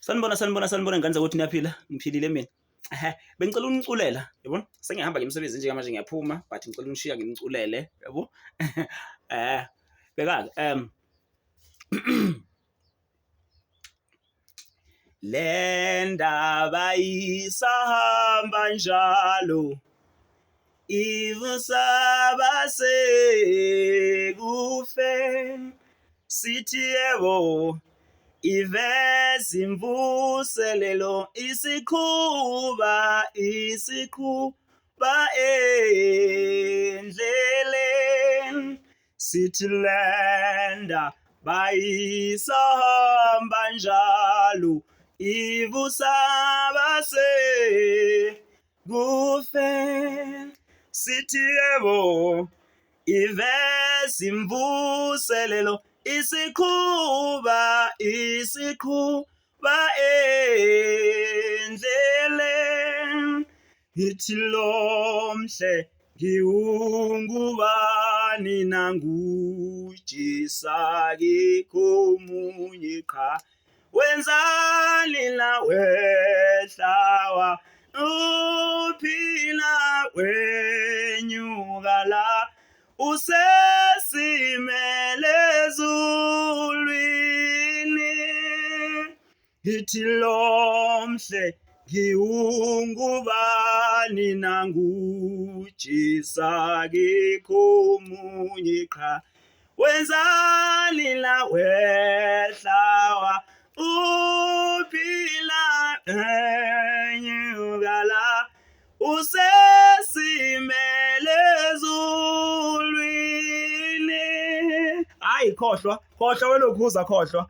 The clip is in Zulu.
Sanibona sanibona sanibona ngane zakwethu niyaphila ngiphilile mina. Ehhe bengicela uniculela yabo sengiyahamba ke emsebenzini njengamanje ngiyaphuma but ngicela unishiya ngimculele yabo. Eh bheka-ke Le ndaba isahamba njalo ivusa abasekufeni sithi yebo iveza imvuselelo isiqhuba isiqhuba endleleni sithi lenda bayisahamba njalo ivusa base kufe sithi yebo iveza imvuselelo isiqhuba isiqhuba endleleni Ngithi lomhle ngiwungubani nangujisa akekho omunye qha wenzani la wehlawa uphila wenyuka la usesimele ezulwini Ngithi lomhle ngiwungubani nangujisa akekho omunye qha wenzani la wehlawa uphila enyuka la usesimele ezulwini. Hayi khohlwa khohlwa welokhuza khohlwa.